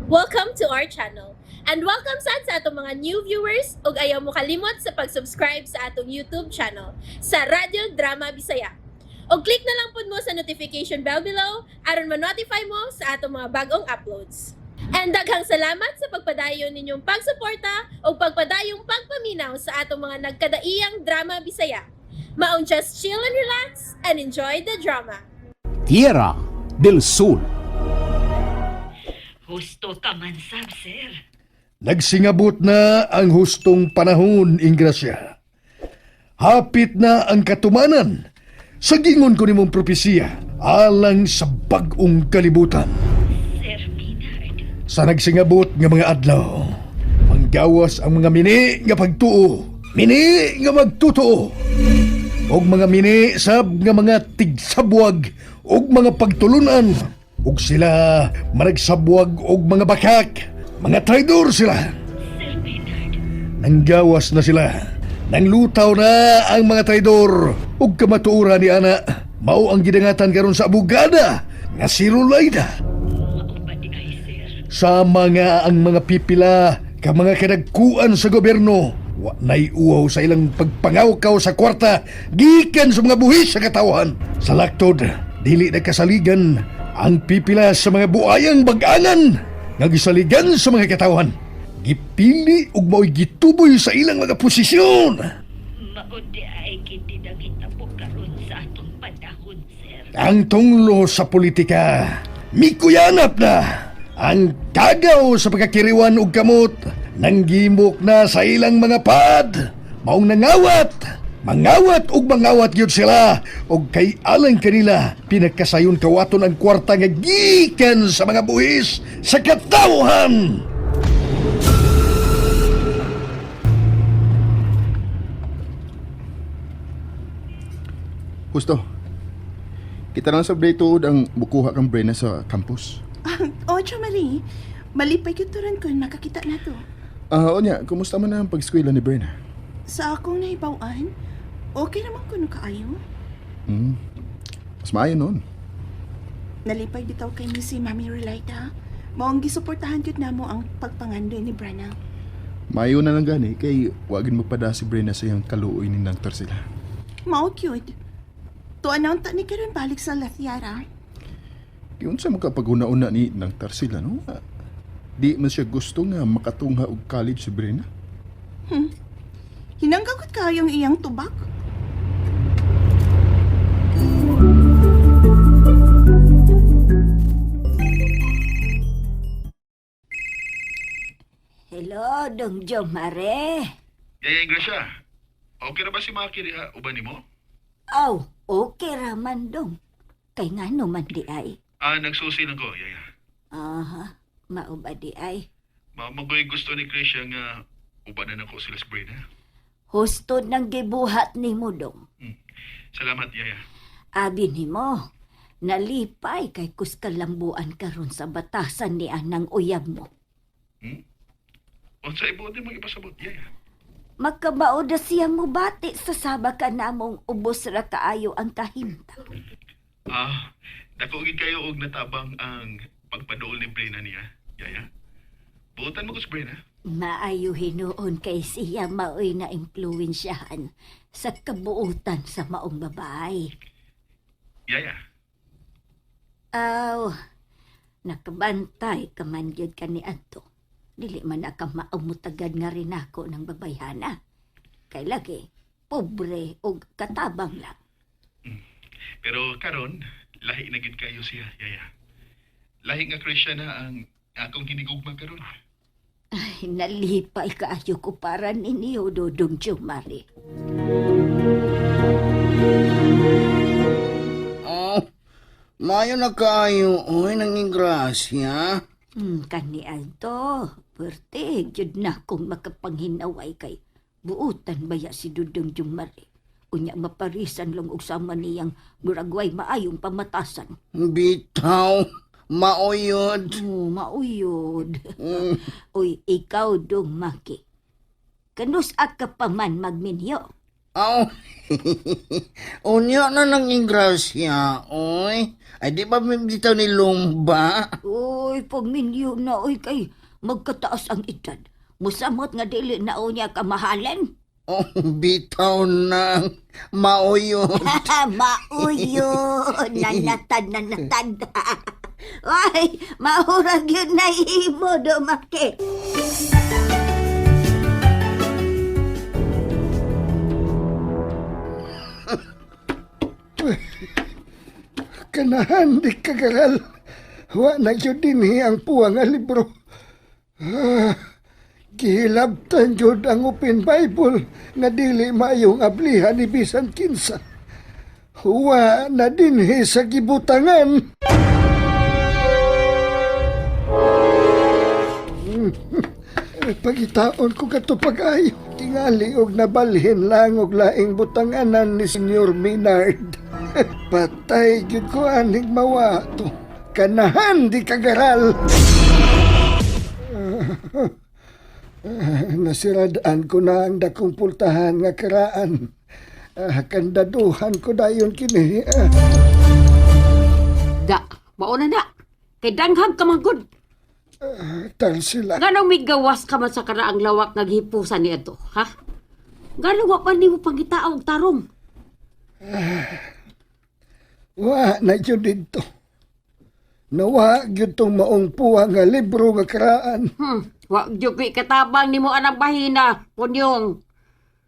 Welcome to our channel. And welcome sad sa atong mga new viewers ug ayaw mo kalimot sa pag-subscribe sa atong YouTube channel sa Radyo Drama Bisaya. Og click na lang pud mo sa notification bell below aron ma-notify mo sa atong mga bagong uploads. And daghang salamat sa pagpadayon ninyong pagsuporta ug pagpadayong pagpaminaw sa atong mga nagkadaiyang drama Bisaya. Maong just chill and relax and enjoy the drama. Tierra del Sol. Husto ka man sab, sir. Nagsingabot na ang hustong panahon, Ingrasya. Hapit na ang katumanan sa gingon ko nimong propesiya alang sa bag-ong kalibutan. Sir Maynard. Sa nagsingabot nga mga adlaw, manggawas ang mga mini nga pagtuo, mini nga magtutuo, og mga mini sab nga mga tigsabwag og mga pagtulunan, ug sila managsabwag og mga bakak, mga traidor sila. Sir Maynard. Nanggawas na sila. Nanglutaw na ang mga traidor ug kamatuoran ni ana. Mao ang gidangatan karon sa abogada nga si Rulayda. Mao ba di ay, sir? Sama nga ang mga pipila ka mga kadagkuan sa gobyerno. Wa na'y uwaw sa ilang pagpangawkaw sa kwarta gikan sa mga buhis sa katawan. Sa laktod, dili na kasaligan ang pipila sa mga buayang bag-angan nga gisaligan sa mga katawan. Gipili ug mao'y gituboy sa ilang mga posisyon. Mao di ay kiti nangitabo karon sa atong panahon, sir. Ang tunglo sa politika, mikuyanap na. Ang kagaw sa pagkakiriwan og kamot, nanggimok na sa ilang mga pad. Maong nangawat, mangawat og mangawat gyud sila og kay alang kanila pinagkasayon kawaton ang kwarta nga gikan sa mga buhis sa katawhan. Husto. Kita lang sa tuod ang bukuha kang Brena sa campus. Ocho, Marie. Malipay kyuturan ko makakita na to. Ah, onya, kumusta man na ang pag-eskwela ni Brena? Sa akong nahibawan, okay naman kuno kaayo. Mas maayo noon. Nalipay bitaw kay mi si Mami Relaita. Maong gisuportahan gyud namo ang pagpangandoy ni Brana. Maayo na lang gani kay wagin magpada si Brena sa iyang kaluoy ni Nang Tarsila. Mao cute. Tuan na unta ni karon balik sa Latiara. Kay unsa man kapag-una-una ni Nang Tarsila, no? Ah, di man siya gusto nga makatungha og college si Brena. Hinanggagot kayong iyang tubak. Hello, Dong Jomare. Yaya Iglesia, okay ra ba si Maki diha uban nimo? Aw, okay ra man dong. Kay ngano man di ay. Ah, nagsusi lang ko, Yaya. Aha, mao ba di ay? Mamagoy gusto ni Gracia nga ubanan ako sila si Brena. Husto nang gibuhat nimo dong. Salamat, Yaya. Abi nimo, nalipay kay kuskalambuan karon sa batasan ni anang uyab mo. Unsa ibuot nimo ipasabot, Yaya? Makabao na siya mubati sa saba ka namong ubos ra kaayo ang kahimtang. Ah, dako gid kayo og natabang ang pagpaduol ni Brena niya, Yaya. Buotan mo ko si Brena. Maayo hinuon kay siya maoy na impluwensyahan sa kabuutan sa maong babae. Yaya. Aw, nakabantay ka man gyud ka ni Adto. Dili man aka maumutagad nga rin ako ng babayhana. Kay lagi, pobre og katabang lang. Pero karon, lahi na gid kayo siya, Yaya. Lahi nga Christian na ang akong hinigugma karon. Ay, nalipay kaayo ko para ninyo, Dodong Jumari. Oh, mayo na kaayo, oy, nang ingrasya. Kani Alto, perte, jud na kung makapanghinaway kay buutan baya si Dudong Jumari. Unya maparisan lang og sama niyang muragway maayong pamatasan. Bitaw, maoyod. Oh, mauyod. Uy, ikaw dong maki. Kanus ka pa man magminyo. Aw, unya na nang ingrasya, oy. Ay, di ba bitaw ni Lumba? Uy, pagminyo na, uy, kay magkataas ang edad. Musamot nga dili na unya kamahalan. Oh, bitaw na. Maoyon. Mauyo, nanatad, nanatad. Ay, maurag yun na imo, dumaki. Kanahan di kagaral. Wa na gyud dinhi ang puwa nga libro. Ah, gihilabtan gyud ang Open Bible nga dili maayong ablihan ni bisan kinsa. Wa na dinhi sa gibutangan. Pagitaon ko kato pag-ayo. Tingali og nabalhin lang og laing butanganan ni Senyor Maynard. Patay gyud ko aning mawa to. Kanahan di kagaral. Nasiradaan ko na ang dakong pultahan nga karaan. Ah, kandaduhan ko dayon kini. Ah. Da, mauna na. Kay danghag ka man gud. Tarsila. Nganong migawas ka man sa karaang lawak nga gihipusan ni adto, ha? Nganong wa pa nimo pangitao og tarong? Wa na gyud didto. Nawa gyud tong maong puwa nga libro nga karaan. Wa gyud ko'y katabang nimo anang bahina, punyong.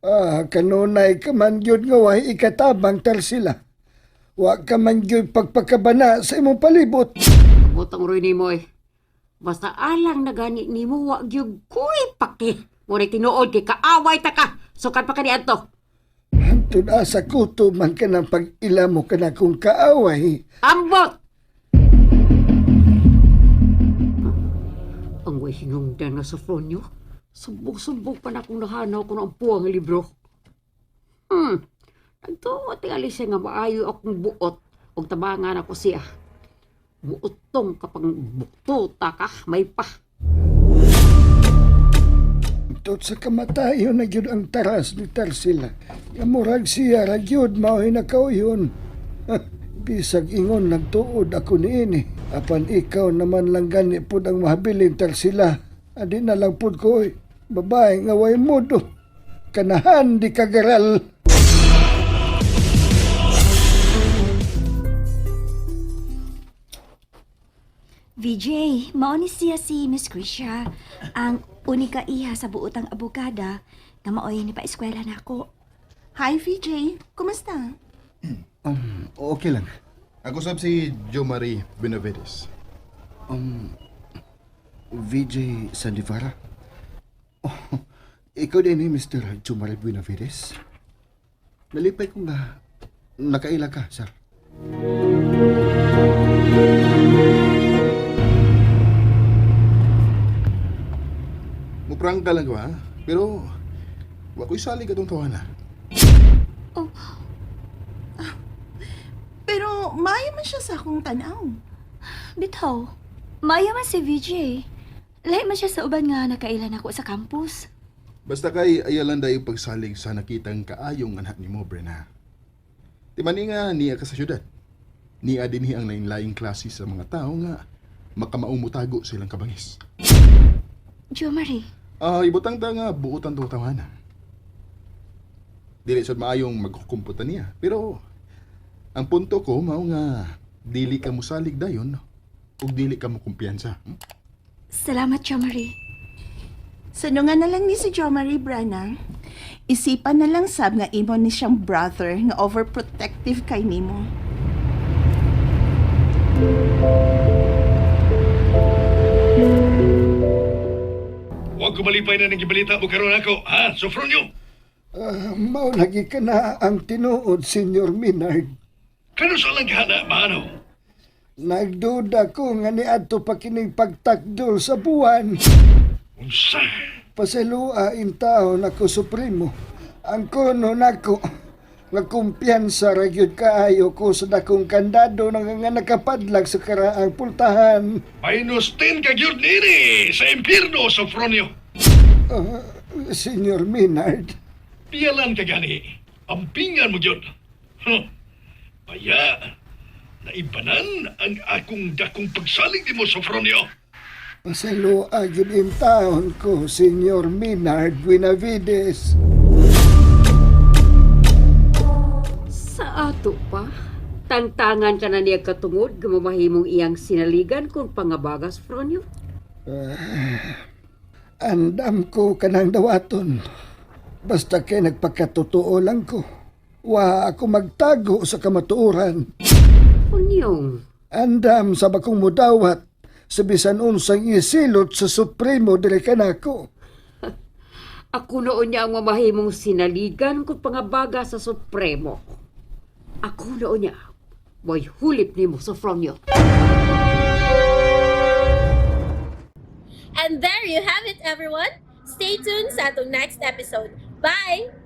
Ah, kanunay ka man gyud nga way ikatabang Tarsila. Wa ka man gyud pagpakabana sa imong palibot. Butang roy nimo eh. Basta alang na gani nimo wa gyud ko'y paki. Mura tinuod kay kaaway ta ka. Sukan pa kani adto. Hantod asa kuto man ka ng pag-ila mo ka na kung kaaway. Ambot! Ang way hinungdan nga sa nyo. Sumbong-sumbong pa na kung nahanaw ko ng puwang libro. Nagtuo tingali siya nga maayo akong buot og tabangan ako siya. Muutong kapang buktuta ka, may pa. Hantod sa kamatayon na gyud ang taras ni Tarsila. Nga murag siya ra gyud mao'y nakauyon. Bisag ingon nagtuod ako niini. Apan ikaw naman lang gani pud ang mahabilin Tarsila. Adi na lang pud ko oy. Babae nga way modo. Kanahan di kagaral. VJ, mao ni siya si Miss Krisha, ang unika iha sa buotang abogada nga maoy ni pa-eskwela nako. Hi, VJ. Kumusta? Okay lang. Ako sab si Jo Marie Benavides. VJ Sandivara? Oh, ikaw din eh, Mr. Jumari Buenavides. Nalipay ko nga nakaila ka, sir. Muprangka lang ko ha, pero wa ko'y salig atong tawana. Pero maayo man siya sa akong tanaw. Bitaw, maayo man si VJ. Lahi man siya sa uban nga nakailan ako sa campus. Basta kay ayalan dayo pagsalig sa nakitang kaayong anak nimo, Brena. Di man ni nga niya ka sa syudad. Niya dinhi ang lain-laing klase sa mga tao nga makamaumutago silang kabangis. Jo Marie, Ah, ibutang ta nga buotan to tawana. Dili sad maayong magkukumputa niya, pero ang punto ko mao nga dili ka mosalig dayon ug dili ka mo kumpiyansa. Salamat Jo Marie. Sanungan na lang ni si Jo Marie Brana. Isipan na lang sab nga imo ni siyang brother nga overprotective kay nimo. Huwag ko malipay na ng gibalita mo karon ako, ha? Sofronio, Ah, mao lagi ka na ang tinuod, Senyor Minard. kano sa lang kahana, maano? Nagduda ko nga niadto pa kining pagtakdol sa buwan. Unsa? Pasilua in taon ako supremo. Ang kuno nako nga kumpiyansa ra gyud kaayo ko sa dakong kandado nga nga nakapadlag sa karaang pultahan. Minus 10 ka gyud nini sa impierno, Sofronio. Senyor Minard, Piyalan ka gani. Ampingan mo gyud. Huh. Paya, naibanan ang akong dakong pagsalig nimo, Sofronio. Pasayloa gyud intawon ko, Senyor Minard Buenavides. Sa ato pa, tangtangan ka na niya katungod gumamahimong iyang sinaligan kung pangabagas, Fronyo. Andam ko kanang dawaton. Basta kay nagpakatotoo lang ko. Wa ako magtago sa kamatuoran. Unyong, Andam sa bakong mudawat sa bisan unsang isilot sa Supremo diri kanako. ako noon niya ang mamahimong sinaligan kung pangabaga sa Supremo. Ako noon niya, way hulip nimo, Sofronio. And there you have it, everyone. Stay tuned sa atong next episode. Bye!